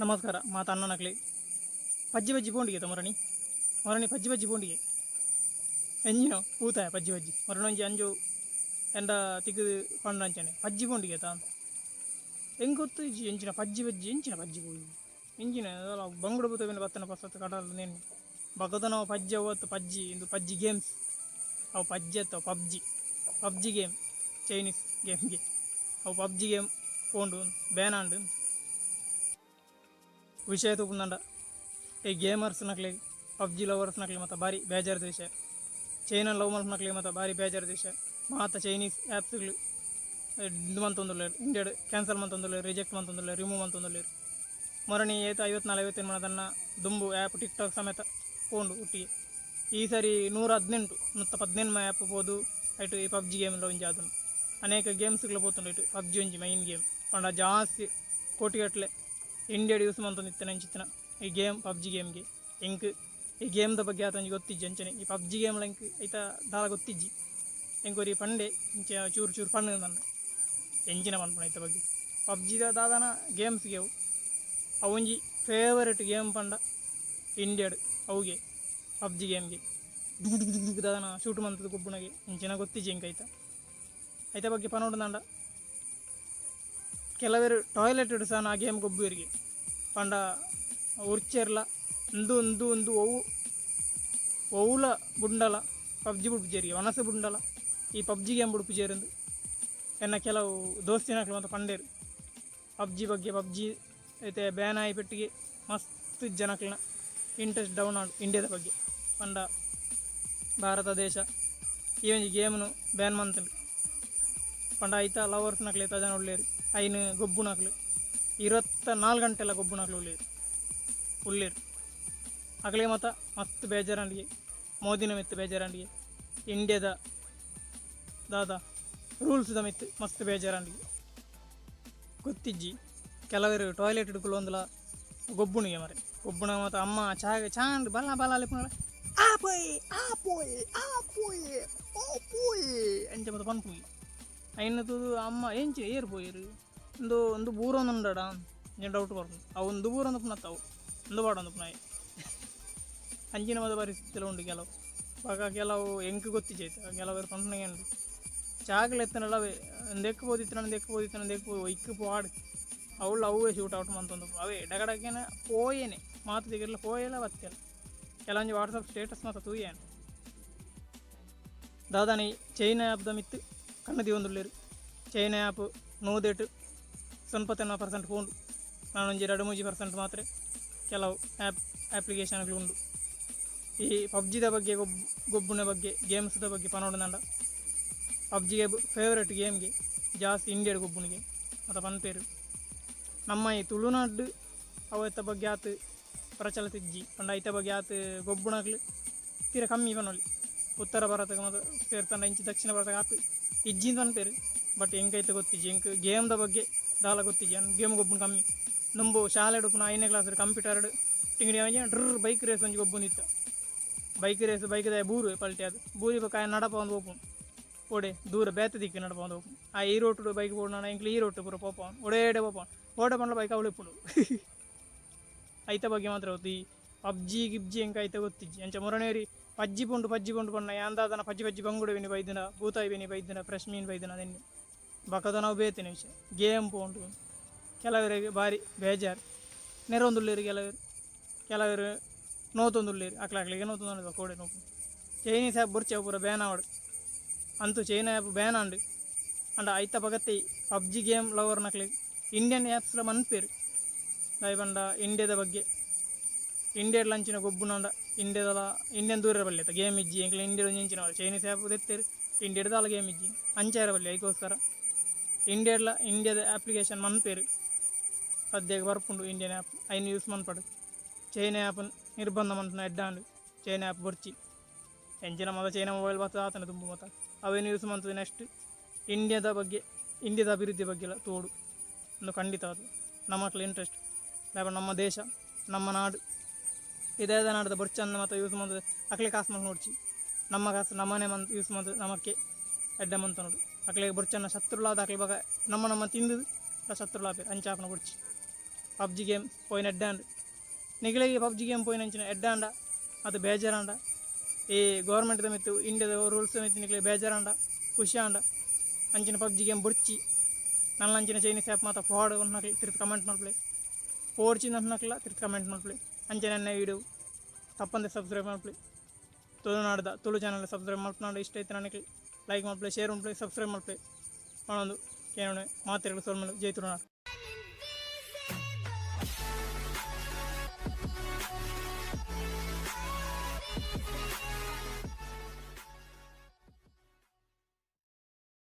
ನಮಸ್ಕಾರ ಮಾತ ಅಣ್ಣನಕ್ಲೆ. ಪಜ್ಜಿ ಬಜ್ಜಿ ಪೋಂಡಿಗೆ ಮೊರಣಿ ಮೊರಣಿ ಪಜ್ಜಿ ಬಜ್ಜಿ ಪೋಂಡಿಗೆ ಎಂಜಿನ ಪೂತಾಯ ಪಜ್ಜಿ ಬಜ್ಜಿ ಮೊರಣೊಂಜಿ ಅಂಜು ಎಂಡ ತಿಕ್ಕು ಪಂಡಂಚನೆ ಪಜ್ಜಿ ಪೋಂಡಿಗೆ ತಾ ಎಂಗೊತ್ತು ಇಜ್ಜಿ ಎಂಚಿನ ಪಜ್ಜಿ ಬಜ್ಜಿ ಎಂಚಿನ ಪಜ್ಜಿ ಪೋಯಿ ಎಂಚಿನ ಬಂಗುಡ ಪೂತ ಬೆನ್ನ ಬತ್ತನ ಪಸತ್ ಕಡಲ್ ನೆನ್ನೆ ಬಗದನವ ಪಜ್ಜಿ ಅವತ್ತು ಪಜ್ಜಿ ಇಂದು ಪಜ್ಜಿ ಗೇಮ್ಸ್ ಅವು ಪಜ್ಜಿ ಅತ್ತವ ಪಬ್ಜಿ ಪಬ್ಜಿ ಗೇಮ್ ಚೈನೀಸ್ ಗೇಮ್ಗೆ ಅವು ಪಬ್ಜಿ ಗೇಮ್ ಪೋಂಡು ಬ್ಯಾನ್ ಆಂಡ್ ವಿಷಯ ತೂಪುಂಡ ಈ ಗೇಮರ್ಸ್ ನಕ್ಲೆ ಪಬ್ಜಿ ಲವರ್ಸ್ ನಕ್ಲೆ ಮತ್ತು ಭಾರಿ ಬೇಜಾರದ ವಿಷಯ. ಚೈನಾ ಲವ್ ಮಲ್ಪನಕ್ಲೆ ಮತ್ತು ಭಾರಿ ಬೇಜಾರದ ವಿಷಯ. ಮಾತ ಚೈನೀಸ್ ಆ್ಯಪ್ಸ್ಗಳು ಇದು ಮಂತೊಂದುಲ್ಲೆರ್, ಇಂಡಿಯಾಡ್ ಕ್ಯಾನ್ಸಲ್ ಮಂತೊಂದುಲ್ಲೆರ್, ರಿಜೆಕ್ಟ್ ಮಂತೊಂದುಲ್ಲೆರ್, ರಿಮೂವ್ ಮಂತೊಂದುಲ್ಲೆರ್. ಮೊರಣಿ ಏತ 54 57 ತನ್ನ ದುಂಬು ಆ್ಯಪ್ ಟಿಕ್ ಟಾಕ್ ಸಮೇತ ಪೋಂಡು ಒಟ್ಟಿಗೆ. ಈ ಸರಿ 118 118 ಆ್ಯಪ್ ಪೋದು ಐಟು ಈ ಪಬ್ಜಿ ಗೇಮ್ ಒಂಜಿ ಆತುಂಡು. ಅನೇಕ ಗೇಮ್ಸ್ಗಳು ಪೋತುಂಡು. ಇಟ್ಟು ಪಬ್ಜಿ ಒಂಜಿ ಮೈನ್ ಗೇಮ್ ಪಂಡ ಜಾಸ್ತಿ ಕೋಟಿಗಟ್ಟಲೆ ಇಂಡಿಯಾಡ್ ಯೂಸ್ ಮಂತೊಂದಿತ್ತಿನ ಇಂಚಿತ್ತಿನ ಈ ಗೇಮ್ ಪಬ್ಜಿ ಗೇಮ್ಗೆ. ಎಂಕ್ ಈ ಗೇಮ್ದ ಬಗ್ಗೆ ಆತೊಂಜಿ ಗೊತ್ತಿಜ್ಜಿ. ಅಂಚನೆ ಈ ಪಬ್ಜಿ ಗೇಮ್ಲ ಎಂಕ್ ಐತ ದಾಲ ಗೊತ್ತಿಜ್ಜಿ. ಎಂಕ್ ಒರಿ ಪಂಡೆ ಇಂಚ ಚೂರು ಚೂರು ಪಣ್ಣು ಪಂಡ ಎಂಚಿನ ಪನ್ಪುನ ಐತ ಬಗ್ಗೆ ಪಬ್ಜಿದ ದಾದನ ಗೇಮ್ಸ್ಗೆ ಅವು ಅವೊಂಜಿ ಫೇವರೇಟ್ ಗೇಮ್ ಪಂಡ ಇಂಡಿಯಾಡ್ ಅವುಗೆ ಪಬ್ಜಿ ಗೇಮ್ಗೆ ಡುಗು ಡುಗು ಡುಗು ದಾದನ ಶೂಟ್ ಮಂತದ ಗೊಬ್ಬುನಗೆ ಇಂಚಿನ ಗೊತ್ತಿಜ್ಜಿ ಎಂಕ್ ಐತ ಐತ ಬಗ್ಗೆ ಪನೊಡುಂದಾಂಡ. ಕೆಲವೆರ್ ಟಾಯ್ಲೆಟ್ ಸಹ ಆ ಗೇಮ್ ಗೊಬ್ಬುವೆರ್ಗೆ ಪಂಡ ಉರ್ಚೆರ್ಲ ಉಂದು ಉಂದು ಉಂದು ಒವು ಒವುಲ ಬುಂಡಲ ಪಬ್ಜಿ ಬುಡ್ಪುಜೆರ್ಗೆ ವನಸು ಬುಂಡಲ ಈ ಪಬ್ಜಿ ಗೇಮ್ ಬುಡ್ಪುಜೆರಿಂದು ಎನ್ನ ಕೆಲವು ದೋಸ್ತಿನಕ್ಲು ಅಂತ ಪಂಡೇರು. ಪಬ್ಜಿ ಬಗ್ಗೆ ಪಬ್ಜಿ ಐತೆ ಬ್ಯಾನ್ ಆಯಿ ಪೆಟ್ಟಿಗೆ ಮಸ್ತ್ ಜನಕ್ಲೆನ ಇಂಟ್ರೆಸ್ಟ್ ಡೌನ್ ಆಂಡ್ ಇಂಡಿಯಾದ ಬಗ್ಗೆ. ಪಂಡ ಭಾರತ ದೇಶ ಈ ಒಂಜಿ ಗೇಮ್ನು ಬ್ಯಾನ್ ಮಂತ್ಂಡ್ ಪಂಡ ಐತ ಲವರ್ಸ್ನಕ್ಲು ಏತ ಜನ ಉಲ್ಲೆರ್, ಐನ್ ಗೊಬ್ಬುನಕ್ಲು 24 ಗಂಟೆಲ ಗೊಬ್ಬುನಕ್ಲು ಉಲ್ಲೆರ್ ಉಲ್ಲೆರ್. ಅಕ್ಲೆಗ್ ಮಾತ ಮಸ್ತ್ ಬೇಜಾರಾಂಡ್ಗೆ, ಮೋದಿನ ಮಿತ್ತ್ ಬೇಜಾರಾಂಡ್ಗೆ, ಇಂಡಿಯಾದ ದಾದ ರೂಲ್ಸ್ದ ಮಿತ್ತ್ ಮಸ್ತ್ ಬೇಜಾರಾಂಡ್ಗೆ. ಗೊತ್ತಿಜ್ಜಿ, ಕೆಲವರು ಟಾಯ್ಲೆಟ್ ಕುಲ್ಲೊಂದುಲ ಗೊಬ್ಬುನಿಗೆ ಮರೆ ಗೊಬ್ಬುನ ಮಾತ ಅಮ್ಮ ಚಾಗ ಚಾಂಡ್ ಬಲ ಬಲ ಲೆಪ್ಪುನಗ ಆ ಪೋಯ್ ಆ ಪೋಯ್ ಆ ಪೋಯ್ ಓ ಪೋಯ್ ಅಂಚ ಮಾತ ಪನ್ಪುನಿ. ಐನ ತೂದು ಅಮ್ಮ ಎಂಚ ಏರ್ ಪೋಯೆರ್ ಉಂದು ಉಂದು ಬೂರೊಂದುಂಡಡ ಇಂಚ ಡೌಟ್ ಬರ್ಪುಂಡು. ಅವು ಉಂದು ಬೂರೊಂದು ಪುನತ್ತ ಅವು ಉಂದು ಪಾಡೊಂದು ಪುನೈ ಅಂಚಿನ ಮಾತ ಪರಿಸ್ಥಿತಿ ಉಂಡು ಕೆಲವು. ಬೊಕ ಕೆಲವು ಎಂಕ್ ಗೊತ್ತಿಜ್ಜಿ ಐತ ಕೆಲವೆರ್ ಪನ್ಪುನಗೆ ಉಂಡು ಚಾಕ್ಲ ಎತ್ತನಲ ಉಂದೆಕ್ ಪೋದಿತ್ತಿನ ಉಂದೆಕ್ ಪೋದಿತ್ತಿನ ಉಂದೆಕ್ ಪೋ ಇಕ್ ಪೋವಾಡ್ ಅವ್ಲು ಅವೇ ಶೂಟ್ ಔಟ್ ಮಂತೊಂದು ಅವೇ ಡಗಡಕೇನ ಪೋಯೇನೆ ಮಾತ ದಿಗರ್ಲ ಪೋಯೆಲ ಬತ್ತೆಲ. ಕೆಲವೊಂಜಿ ವಾಟ್ಸಪ್ ಸ್ಟೇಟಸ್ ಮಾತ ತೂಯೇನೆ. ದಾದಾನಿ ಚೈನಾ ಆ್ಯಪ್ದ ಮಿತ್ತ್ ಕಣ್ಣು ದೀವೊಂದುಲ್ಲೆರ್. ಚೈನಾ ಆ್ಯಪ್ ನೂದೆಟ್ 99% ಪೋಂಡು, ನಾನೊಂಜಿ 2-3% ಮಾತ್ರ ಕೆಲವು ಆ್ಯಪ್ ಆ್ಯಪ್ಲಿಕೇಶನ್ಗಳು ಉಂಡು. ಈ ಪಬ್ಜಿದ ಬಗ್ಗೆ ಗೊಬ್ಬುನ ಬಗ್ಗೆ ಗೇಮ್ಸ್ದ ಬಗ್ಗೆ ಪನೊಡುಂದಾಂಡ ಪಬ್ಜಿಗೆ ಫೇವರೇಟ್ ಗೇಮ್ಗೆ ಜಾಸ್ತಿ ಇಂಡಿಯಾಡ್ ಗೊಬ್ಬುನಿಗೆ ಮಾತ ಪನ್ಪೆರ್. ನಮ್ಮ ಈ ತುಳುನಾಡು ಅವು ಐತ ಬಗ್ಗೆ ಆತ್ ಪ್ರಚಲಿತ ಇಜ್ಜಿ. ಪಂಡ ಐತ ಬಗ್ಗೆ ಆತ್ ಗೊಬ್ಬುನಕ್ಲು ತೀರ ಕಮ್ಮಿ ಪನೊಲಿ. ಉತ್ತರ ಭಾರತಕ್ಕೆ ಮಾತ ಸೇರ್ತಂಡ ಇಂಚಿ ದಕ್ಷಿಣ ಭಾರತಕ್ಕೆ ಆತ್ ಇಜ್ಜಿ ಪನ್ಪೆರ್. ಬಟ್ ಎಂಕ್ ಐತ ಗೊತ್ತಿಜ್ಜಿ. ಎಂಕ್ ಗೇಮ್ದ ಬಗ್ಗೆ ದಾಲ ಗೊತ್ತಿಜ್ಜಿ. ಯಾನ್ ಗೇಮ್ ಗೊಬ್ಬುನು ಕಮ್ಮಿ. ದುಂಬು ಶಾಲೆಡ್ ಉಪ್ಪುನ 5ನೇ ಕ್ಲಾಸ್ ಕಂಪ್ಯೂಟರ್ಡ್ ಟಿಂಗಡಿ ಒಂಜಿ ಡ್ರರ್ ಬೈಕ್ ರೇಸ್ ಒಂಜಿ ಗೊಬ್ಬೊಂದಿತ್ತ. ಬೈಕ್ ರೇಸ್ ಬೈಕ್ ದಾಯ ಬೂರು ಪಲ್ಟಿ ಆದ್ ಬೂರಿ ಬೊಕ್ಕ ಆಯೆ ನಡಪವೊಂದು ಪೋಪುಂಡು ಓಡೆ ದೂರ ಬೇತೆ ದಿಕ್ಕು ನಡಪವೊಂದು ಪೋಪುಂಡು. ಆ ಈ ರೋಟುಡು ಬೈಕ್ ಪೋಡುನ ಎಂಕ್ಲು ಈ ರೋಟು ಪೂರ ಪೋಪವೊಂದು ಓಡೇಡೆ ಪೋಪವೊಂದು ಓಡೆ ಪಂಡ ಬೈಕ್ ಅವ್ಲು ಇಪ್ಪುಂಡು. ಐತ ಬಗ್ಗೆ ಮಾತ್ರ ಗೊತ್ತು. ಈ ಪಬ್ಜಿ ಗಿಬ್ಜಿ ಎಂಕ್ ಐತ ಗೊತ್ತಿಜ್ಜಿ. ಅಂಚ ಮೊರನೇರಿ ಪಜ್ಜಿ ಪೋಂಡು ಪಜ್ಜಿ ಪೋಂಡು ಪಂಡ ಯಾನ್ ದಾದನ ಪಜ್ಜಿ ಪಜ್ಜಿ ಬಂಗುಡೆ ಬೆನಿ ಬೈದಿನ ಬೂತಾಯಿ ಬೆನಿ ಬೈದಿನ ಫ್ರೆಶ್ ಮೀನ್ ಬೈದಿನ ಅದೆನ್ನಿ ಬಕದ ನಾವು ಬೇತಿನ ವಿಷಯ. ಗೇಮ್ ಪೋಂಡು ಕೆಲವರಿಗೆ ಭಾರಿ ಬೇಜಾರು ನೆರೊಂದುಲ್ಲೆರ್. ಕೆಲವರು ಕೆಲವರು ನೋತೊಂದುಲ್ಲೆರ್. ಅಕ್ಲ ಅಕ್ಲೆಗೆ ನೋತೊಂದು ಕೋಡೆ ನೋಪು. ಚೈನೀಸ್ ಆ್ಯಪ್ ಬೊರ್ಚಿ ಅವು ಪೂರ ಬ್ಯಾನ್ ಆವಡ್ ಅಂತು ಚೈನಾ ಆ್ಯಪ್ ಬ್ಯಾನ್ ಆಂಡ್. ಅಂಡ ಐತ ಪಗತ್ತೆ ಪಬ್ಜಿ ಗೇಮ್ ಲವರ್ ನಕ್ಲೆಗ್ ಇಂಡಿಯನ್ ಆ್ಯಪ್ಸ್ಲ ಮನ್ಪೆರ್. ದಾಯೆ ಪಂಡ ಇಂಡಿಯಾದ ಬಗ್ಗೆ ಇಂಡಿಯಾಡ್ ಅಂಚಿನ ಗೊಬ್ಬುನಂಡ ಇಂಡಿಯಾದಲ ಇಂಡಿಯನ್ ದೂರ ಬಲ್ಲೆ ಗೇಮ್ ಇಜ್ಜಿ ಎಂಕ್ಲ ಇಂಡಿಯಾಡ್ ಒಂಜಿ ಇಂಚಿನ ಚೈನೀಸ್ ಆ್ಯಪ್ ದೆತ್ತೆರ್ ಇಂಡಿಯಾಡ್ ದಾಲ ಗೇಮ್ ಇಜ್ಜಿ ಅಂಚಾರ ಬಲ್ಲಿ. ಐಕೋಸ್ಕರ ಇಂಡಿಯಾಡ್ಲ ಇಂಡಿಯಾದ ಅಪ್ಲಿಕೇಶನ್ ಮನ್ಪೆರ್. ಸದ್ಯಗ್ ಬರ್ಪುಂಡು ಇಂಡಿಯನ್ ಆ್ಯಪ್ ಐನ್ ಯೂಸ್ ಮನ್ಪಡು. ಚೈನಾ ಆ್ಯಪ್ ನಿರ್ಬಂಧ ಮನ್ಪುನ ಎಡ್ಡೆ. ಚೈನಾ ಆ್ಯಪ್ ಬೊರ್ಚಿ ಎಂಚಿನ ಮಾತ ಚೈನಾ ಮೊಬೈಲ್ ಬತ್ತ ಆತನ ದುಂಬು ಮಾತ ಅವೇನು ಯೂಸ್ ಮಂತದ ನೆಕ್ಸ್ಟ್ ಇಂಡಿಯಾದ ಬಗ್ಗೆ ಇಂಡಿಯಾದ ಅಭಿವೃದ್ಧಿ ಬಗ್ಗೆ ಎಲ್ಲ ತೋಡು ಒಂದು ಖಂಡಿತ ಅದು ನಮ್ಮಕ್ಲ ಇಂಟ್ರೆಸ್ಟ್. ದಾಯೆ ನಮ್ಮ ದೇಶ ನಮ್ಮ ನಾಡು ಇದೇ ನಾಡ್ದ ಬೊರ್ಚಂದ ಮಾತ ಯೂಸ್ ಮಂತದ ಅಕ್ಲೆ ಕಾಸು ಮಲ್ತ್ ನೋಡ್ಚಿ. ನಮ್ಮ ಕಾಸು ನಮ್ಮನೆ ಮಂತ್ ಯೂಸ್ ಮಂತ್ ನಮಕ್ಕೆ ಎಡ್ಡೆ ಮಂತ ನೋಡು. ಅಕ್ಲೆಗ್ ಬೊರ್ಚನ್ನ ಶತ್ರುಲಾದ ಅಕ್ಲೆ ಬಗ ನಮ್ಮ ನಮ್ಮ ತಿಂದು ಶತ್ರುಲಾಪೆರ್ ಅಂಚ ಆಪುನ ಬೊಡ್ಚಿ. ಪಬ್ಜಿ ಗೇಮ್ ಪೋಯಿನ ಎಡ್ಡೆ ಆಂಡ್. ನಿಕ್ಲೆಗ್ ಪಬ್ಜಿ ಗೇಮ್ ಪೋಯಿನಂಚಿನ ಎಡ್ಡೆ ಆಂಡ ಅತ್ ಬೇಜಾರಾಂಡ? ಈ ಗೌರ್ಮೆಂಟ್ದ ಮಿತ್ತ್, ಇಂಡಿಯಾದ ರೂಲ್ಸ್ ಮಿತ್ತ್ ನಿಕ್ಲೆಗ್ ಬೇಜಾರಾಂಡ, ಖುಷಿ ಆಂಡ, ಅಂಚಿನ ಪಬ್ಜಿ ಗೇಮ್ ಬೊಡ್ಚಿ, ನನಲ ಅಂಚಿನ ಚೈನೀಸ್ ಆ್ಯಪ್ ಮಾತ ಪೋವಡ್ ಪನ್ಪಿನಕ್ಲ್ ತಿರ್ತ್ ಕಮೆಂಟ್ ಮಲ್ಪುಲೆ. ಪೋಡ್ಚಿ ಪನ್ಪಿನಕ್ಲ ತಿರ್ತ್ ಕಮೆಂಟ್ ಮಲ್ಪುಲೆ. ಅಂಚನೆ ಎನ್ನ ವೀಡಿಯೋ ತಪ್ಪಂದೆ ಸಬ್ಸ್ಕ್ರೈಬ್ ಮಲ್ಪುಲೆ. ತುಳುನಾಡ್ದ ತುಳು ಚಾನಲ್ ಸಬ್ಸ್ಕ್ರೈಬ್ ಮಲ್ಪುನಾಂಡ, ಇಷ್ಟ ಇತ್ತಿನ ಲೈಕ್ ಮಲ್ಪುಲೆ, ಶೇರ್ ಮಲ್ಪುಲೆ, ಸಬ್ಸ್ಕ್ರೈಬ್ ಮಲ್ಪುಲೆ ಪನೊಂದು ಕೇನುನೆ. ಮಾತೆರೆಗ್ಲ ಸೊಲ್ಮೆಲು. ಜೈ ತುಳುನಾಡ್.